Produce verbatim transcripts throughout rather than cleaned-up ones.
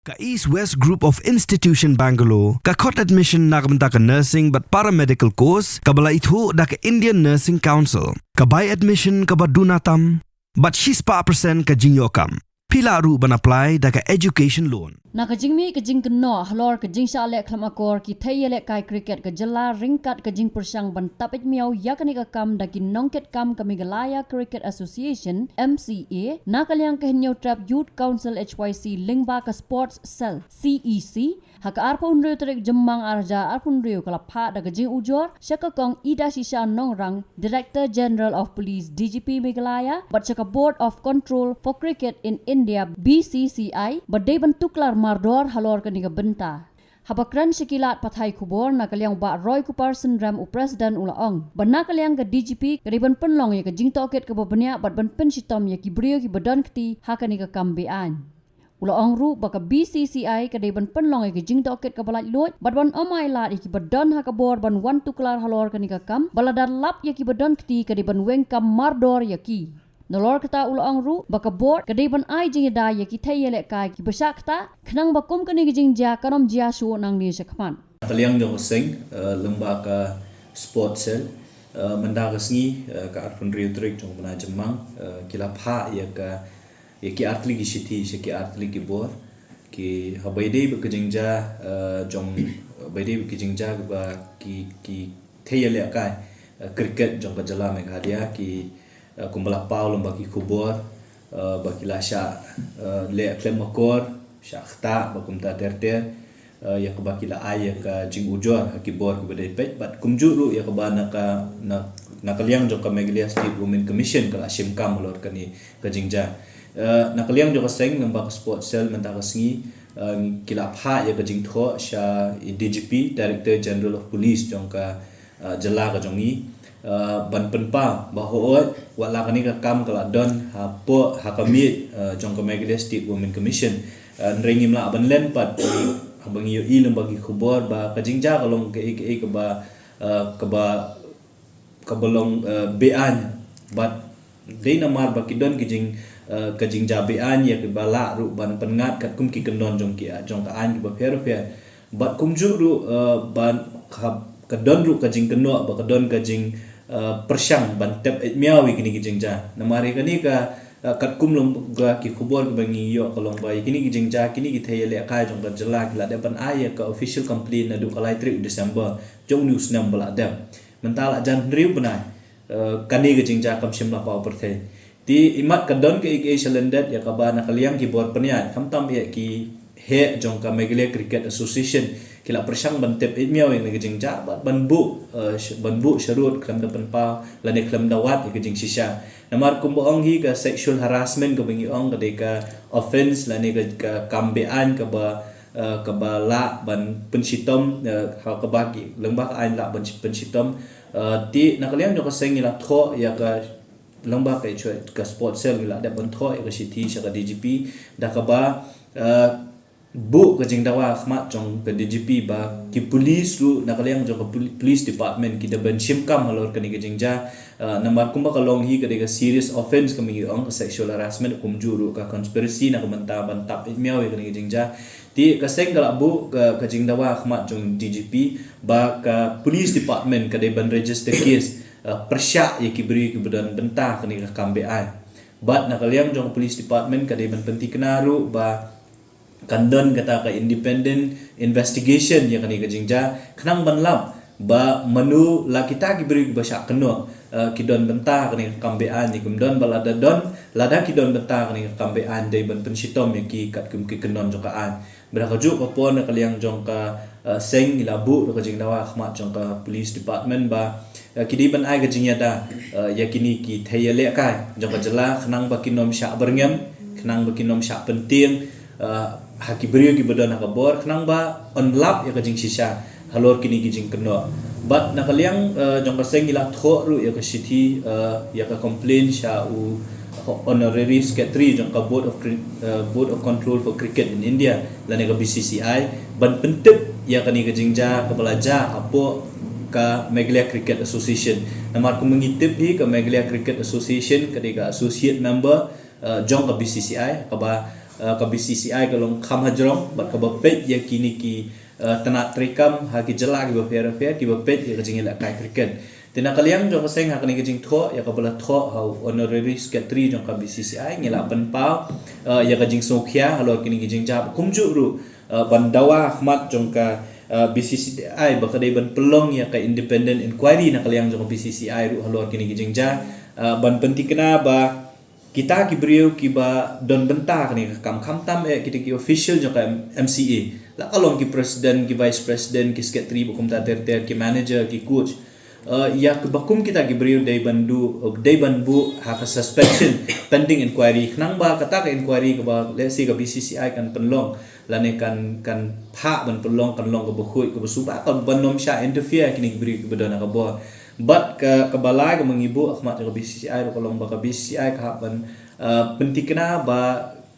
Ka East West Group of Institution Bangalore ka khot admission na ka bynta ka nursing bad paramedical course kaba la ithuh da ka Indian Nursing Council. Ka bai admission kaba duna tam bad shispah percent ka jingïoh kam. Phi lah ruh ban apply da ka education loan. Na ka jingmih ka jingkynnoh halor ka jingshah leh khlem akor ki thei ïalehkai cricket ka jylla ryngkat ka jingpyrshang ban tap eit miaw ïa kane ka kam da ki nongkitkam ka Meghalaya Cricket Association, M C A, na ka liang ka Hynñiewtrep Youth Council, H Y C, lyngba ka Sports Cell, C E C, ha ka arphew hynriew tarik Jymmang arhajar arphew hynriew, ka la phah da ka jingujor sha ka Kong Idashisha Nongrang, Director General of Police, D G P Meghalaya, bad sha ka Board of Control for Cricket in India, B C C I, ba dei ban tuklar mardor halor kane ka bynta. Haba kren sha ki lad pathai khubor na ka liang u Bah Roy Kupar Synrem, u President, u la ong ba na ka liang ka D G P ka dei ban pynlong ïa ka jingtohkit kaba bniah bad ban pynshitom ïa ki briew kiba don kti ha kane ka kam be-aiñ. U la ong ruh ba ka B C C I ka dei ban pynlong ïa ka jingtohkit kaba laitluid bad ban ym ailad ïa kiba don ha ka bor ban wan tuklar halor kane ka kam, ba lada lap ïa kiba don kti ka dei ban weng kam mardor ïa ki. Nalor kata u la ong ruh ba ka bor ka dei ban ai jingïada ïa ki thei ïalehkai kiba shah ktah, khnang ba kum kane ka jingjia kan ym jia shuh nangne shakhmat. Na ka liang jong ka seng, eh, lyngba ka Sports Cell, eh, mynta ka sngi, eh, ka arphew hynriew tarik jong u bnai Jymmang, eh, ki la phah ïa ka, ïa ki artylli ki shithi sha ki artylli ki bor. Ki, haba ïadei bad ka jingjia, eh, jong, haba ïadei bad ka jingjia kaba ki, ki thei ïalehkai, eh, cricket jong ka jylla Meghalaya, ki, eh, kumba la paw lyngba ki khubor, eh, ba ki la shah, eh, leh khlem akor, shah ktah, bad kumta ter ter, eh, ïa kaba ki la ai ïa ka jingujor ha ki bor kiba dei peit, bad kumjuh ruh ïa kaba na ka, na, na ka liang jong ka Meghalaya State Women Commission ka la shim kam halor kane ka jingjia. Eh, na ka liang jong ka seng, lyngba ka Sports Cell mynta ka sngi, eh, ki la phah ïa ka jingthoh sha i D G P, Director General of Police jong ka, eh, jylla ka jong ngi, eh, ban pynpaw ba hooid, wat la kane ka kam ka la don hapoh, ha ka miej, eh, jong ka Meghalaya State Women Commission. Eh, hynrei ngim lah ban len pat, haba ngi ïohi lyngba ki khubor ba ka jingjia ka long kaei kaei kaba, eh, kaba, kaba long, eh, be-aiñ, bad dei namar ba ki don ki jing, eh, ka jingjia be-aiñ ïa kiba lah ruh ban pynngat katkum ki kyndon jong ki, jong ka aiñ kiba pher pher. Bad kumjuh ruh, eh, ban ka, ka don ruh ka jingkynnoh ba ka don ka jing, eh, pyrshang ban tep eit miaw ïa kine ki jingjia. Namar ïa kane ka, eh, katkum lyngba ki khubor kiba ngi ïoh ka long ba ïa kine ki jingjia, kine ki thei ïalehkai jong ka jylla ki la dep ban ai ïa ka official complaint naduh ka lai tarik December jong une u snem ba la dep. Mynta la jan hynriew bnai, eh, kane ka jingjia kam shym la paw pyrthei. Te imat ka don kaei kaei shalyndet ïa kaba na ka liang ki bor pynïaid, khamtam ïa ki heh jong ka Meghalaya Cricket Association ki la pyrshang ban tep eit miaw ïa kane ka jingjia bad ban buh, eh, sh-, ban buh sharud khlem da pynpaw lane khlem da wad ïa ka jingshisha. Namar kumba ong hi, ka sexual harassment kaba ngi ong ka dei ka offence lane ka, ka kam be-aiñ kaba, eh, kaba lah ban pynshitom, eh, ha kaba ki, lyngba ka aiñ lah ban pynshitom. Eh, te na ka liang jong ka seng ngi la thoh ïa ka, lyngba ka, ka Sports Cell ngi la dep ban thoh ïa ka shithi sha ka D G P da kaba, eh, buh ka jingdawa ha khmat jong ka D G P ba ki police ruh na ka liang jong ka poli-, police department ki dei ban shim kam halor kane ka jingjia, eh, namar kumba ka long hi ka dei ka serious offence kaba ngi ong, ka sexual harassment, kumjuh ruh ka conspiracy na ka bynta ban tap eit miaw ïa kane ka jingjia. Te ka seng ka la buh ka, ka jingdawa ha khmat jong D G P ba ka police department ka dei ban register case, eh, pyrshah ïa ki briew kiba don bynta kane ka kam be-aiñ. Bad na ka liang jong ka police department ka dei ban pynthikna ruh ba kan don kata ka independent investigation ïa kane ka jingjia, khnang ban lap ba mano la kita ki briew kiba shah kynnoh, eh, ki don bynta kane ka kam be-aiñ ne kim don, ba lada don, lada ki don bynta kane ka kam be-aiñ dei ban pynshitom ïa ki katkum ki kyndon jong ka aiñ. Bad ha kajuh ka por na ka liang jong ka, eh, seng ngi la buh ruh ka jingdawa ha khmat jong ka police department ba, eh, ki dei ban ai ka jingïada, eh, ïa kine ki thei ïalehkai jong ka jylla khnang ba kin ym shah byrngem, khnang ba kin ym shah pyntieng, eh, ha ki briew kiba don ha ka bor, khnang ba yn lap ïa ka jingshisha halor kine ki jingkynnoh. Bad na ka liang, eh, jong ka seng ngi la thoh ruh ïa ka shithi, eh, ïa ka complaint sha u Honorary Secretary jong ka Board of Cri-, eh, Board of Control for Cricket in India lane ka B C C I ban pyntip ïa kane ka jingjia kaba la jia hapoh ka Meghalaya Cricket Association. Namar kumba ngi tip hi, ka Meghalaya Cricket Association ka dei ka associate member, eh, jong ka B C C I, kaba Uh, ka B C C I ka long kham hajrong bad kaba peit ïa kine ki uh, tnat treikam ha ki jylla kiba pher pher kiba peit ïa ka jingïalehkai cricket. Te na ka liang jong ka seng ha kane ka jingthoh ïa kaba la thoh ha u honorary secretary jong ka B C C I ngi la pynpaw uh, ïa ka jingsngewkhia halor kine ki jingjia kumjuh ruh uh, ban dawa ha khmat jong ka uh, B C C I ba ka dei ban pynlong ïa ka independent inquiry na ka liang jong ka B C C I ruh halor kine ki jingjia uh, ban pynthikna ba kita ki briew kiba don bynta kane ka kam khamtam eh kita ki official jong ka M- MCA la ka long ki president ki vice president ki secretary ba kumta ter ter ki manager ki coach. Uh, ïa kaba kum kita ki briew dei ban du dei ban buh ha ka suspension pending inquiry khnang ba kata ka inquiry kaba let's say ka B C C I kan pynlong lane kan kan phah ban pynlong kan long kaba khuid kaba suba ka ban ym shah interfere kine ki briew kiba don ha ka bor. Bad ka kaba lai kaba ngi buh ha khmat jong ka B C C I ruh ka long ba ka B C C I ka hap ban uh, pynthikna ba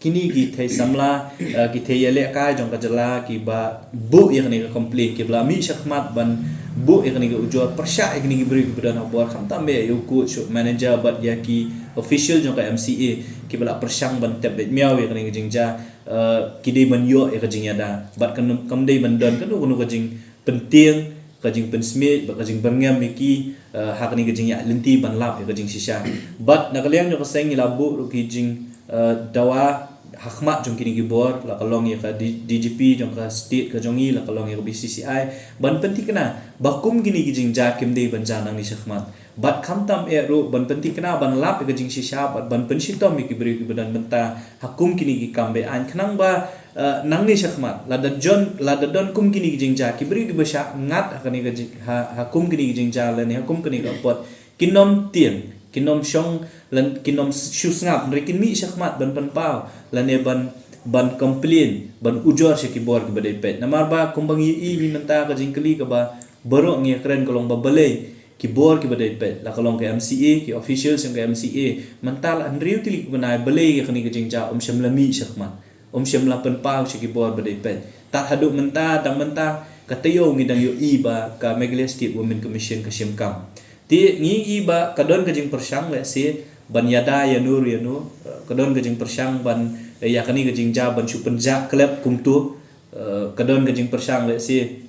kine ki thei samla uh, ki thei ïalehkai jong ka jylla kiba buh ïa kane ka complaint kiba la mih sha khmat ban buh ïa kane ka ujor pyrshah ïa kine ki briew kiba don ha bor khamtam eh ïa u coach manager bad ïa ki official jong ka MCA kiba la pyrshang ban tep beit miaw ïa kane ka jingjia uh, ki dei ban ïoh ïa ka jingïada bad kam dei ban don kano kano ka jingpyntieng ka jingpynsmit bad ka jingbyrngem ïa ki uh, ha kane ka jingïaid lynti ban lap ïa ka jingshisha. Bad na ka liang jong ka seng ngi la buh ruh ki jing uh, dawa ha khmat jong kine ki bor la ka long ïa ka DGP jong ka state ka jong ngi la ka long ïa ka BCCI ban pynthikna ba kum kine ki jingjia kim dei ban jia nangne sha khmat. Bad khamtam eh ruh ban pynthikna ban lap ïa ka jingshisha bad ban pynshitom ïa ki briew kiba don bynta ha kum kine ki kam be-aiñ khnang ba uh, nangne sha khmat lada jon lada don kum kine ki jingjia ki briew kiba shah ngat ha kane ka jing ha, ha kum kine ki jingjia lane ha kum kane ka apot kin ym tieng kin ym shong lane kin ym shu sngap hynrei kin mih sha khmat ban pynpaw lane ban ban complain ban ujor sha ki bor kiba dei peit. Namar ba kumba ngi ïohi mynta ka jingkylli kaba baroh ngi ïakren ka long ba balei ki bor kiba dei peit la ka long ka MCA ki officials jong ka MCA mynta la hynriew tylli ki bnai balei ïa kane ka jingjia ym shym la mih sha khmat ym shym la pynpaw sha ki bor ba dei peit. Tad haduh mynta dang mynta ka taïew ngi dang ïohi ba ka Meghalaya State Women Commission ka shim kam. Te ngi ïohi ba ka don ka jingpyrshang lehse ban ïada ïano ïano ka don ka jingpyrshang ban ïa kane ka jingjia ban shu pynjah klep kumto. Ka don ka jingpyrshang lehse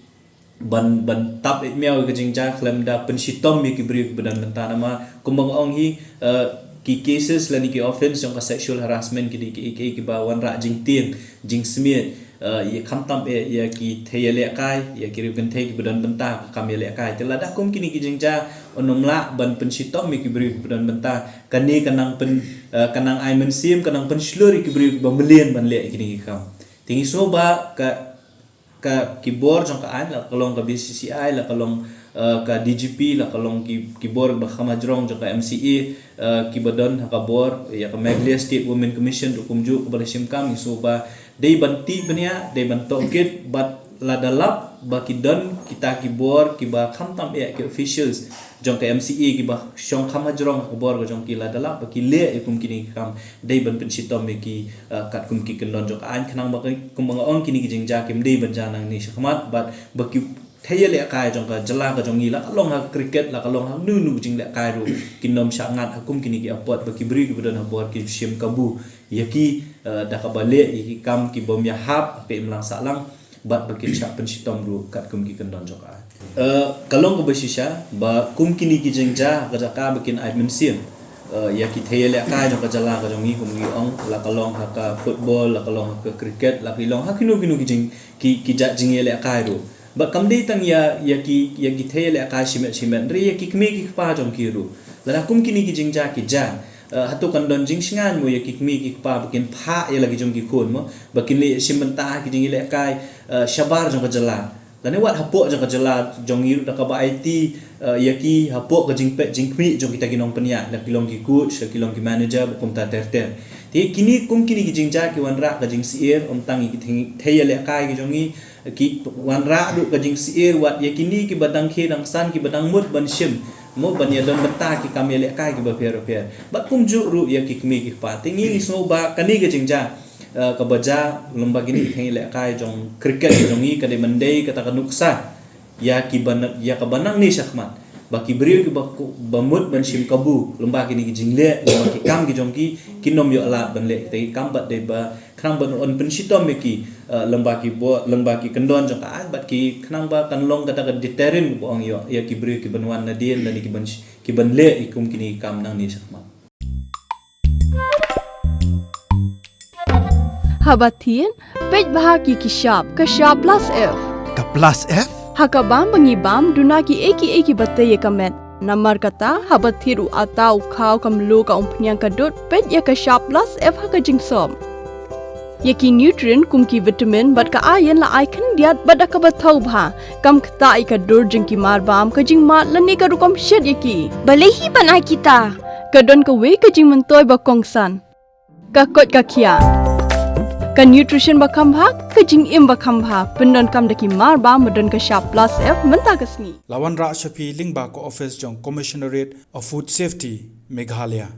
ban ban tap ïa miaw ïa ka jingjia khlem da pynshitom ïa ki briew kiba don bynta namar kumba nga ong hi uh, ki cases lane ki offence jong ka sexual harassment ki dei ki ki kiba wanrah jingtieng jingsmiej uh, ïa khamtam ïa ïa ki thei ïalehkai ïa ki riewkynthei kiba don bynta ka kam ïalehkai te lada kum kine ki jingjia un ym lah ban pynshitom ïa ki briew kiba don bynta kane ka nang pyn uh, ka nang ai mynsiem ka nang pynshlur ïa ki briew kiba mlien ban leh ïa kine ki kam. Te ngi sngew ba ka ka ki bor jong ka aiñ la ka long ka BCCI la ka long uh, ka DGP la ka long ki ki bor ba kham hajrong jong ka MCA uh, kiba don ha ka bor ïa ka Meghalaya State Women Commission ruh kumjuh kaba la shim kam ngi sngew ba dei ban tih bniah dei ban tohkit bad lada lap ba ki don kita ki bor kiba khamtam eh ki officials jong ka MCA kiba shong kham hajrong ha ka bor ka jong ki lada lap ba ki leh ïa kum kine ki kam dei ban pynshitom ïa ki uh, katkum ki kyndon jong ka aiñ khnang ba kumba nga ong kine ki jingjia kim dei ban jia nangne sha khmat bad ba ki thei ïalehkai jong ka jylla ka jong ngi la ka long ha cricket la ka long ha nu nu jinglehkai ruh kin ym shah ngat ha kum kine ki apot ba ki briew kiba don ha bor ki shim kabu ïa ki uh, da kaba leh ïa ki kam ki bym ïahap ha ka imlang sahlang bad ba kin shah pynshitom ruh katkum ki kyndon jong ka aiñ. Uh, ka long kaba shisha ba kum kine ki jingjia ha ka jaka ba kin ai mynsiem uh, ïa ki thei ïalehkai jong ka jylla ka jong ngi kum ngi ong la ka long ha ka football la ka long ha ka cricket la ki long ha kino kino ki jing ki ki jait jingïalehkai ruh. Bad kam dei tang ïa ïa ki ïa ki thei ïalehkai shimet shimet hynrei ïa ki kmie ki kpa jong ki ruh. Lada kum kine ki jingjia ki jia uh, hato kan don jingshngaiñ mo ïa ki kmie ki kpa ba kin phah ïa la ki jong ki khun mo ba kin leh shim bynta ki jingïalehkai uh, shabar jong ka jylla lane wat hapoh jong ka jylla jong ngi ruh da kaba aiti uh, ïa ki hapoh ka jingpeit jingkhmih jong kita ki nongpynïaid la ki long ki coach la ki long ki manager ba kumta ter ter. Te kine kum kine ki jingjia ki wanrah ka jingsyier ym tang ïa ki thei ïalehkai ki jong ngi ki wanrah ruh ka jingsyier wat ïa kine kiba dang khie dang san kiba dang mut ban shim mo ban ïa don bynta ki kam ïalehkai kiba pher pher bad kumjuh ruh ïa ki kmie ki kpa. Te ngi ngi sngew ba kane ka jingjia uh, kaba jia lem bad kine ki thei ïalehkai jong cricket jong ngi ka dei ban dei kata ka nuksa ïa kiba ïa kaba nangne sha khmat. ba ki briew kiba, ba mut ban shim kabu lyngba kine ki jingleh, lyngba ki kam ki jong ki, kin ym ïoh lad ban leh kita ki kam bad dei ba khnang ban ym pynshitom ïa ki, eh, lyngba ki bor, lyngba ki kyndon jong ka aiñ, bad ki khnang ba kan long kata ka deterrent ba ong ïoh ïa ki briew kiban wan nadien lane kiban sh-, kiban leh ïa kum kine ki kam nangne shakhmat. Haba thied, peit bha ïa ki shap, ka shap plus F. Ka plus F? Ha ka bam ba ngi bam, duna kiei kiei kiba tei ïa ka met. Namar kata, haba thied u atta, u khaw, ka mluh, ka umphniang, ka dud, peit ïa ka shap plus F ha ka jingsop. Ïa ki nutrient kum ki vitamin bad ka iron la ai khyndiat bad da kaba thaw bha. Kam ktah ïa ka dur jong ki marbam, ka jingmad lane ka rukom shet ïa ki. Balei hi ban ai kita? Ka don kawei ka jingmyntoi ba kongsan. Ka koit ka khiah. Ka nutrition ba kham bha, ka jingim ba kham bha. Pyndonkam da ki marbam ba don ka shap plus F mynta ka sngi. La wanrah sha phi lyngba ka office jong Commissionerate of Food Safety, Meghalaya.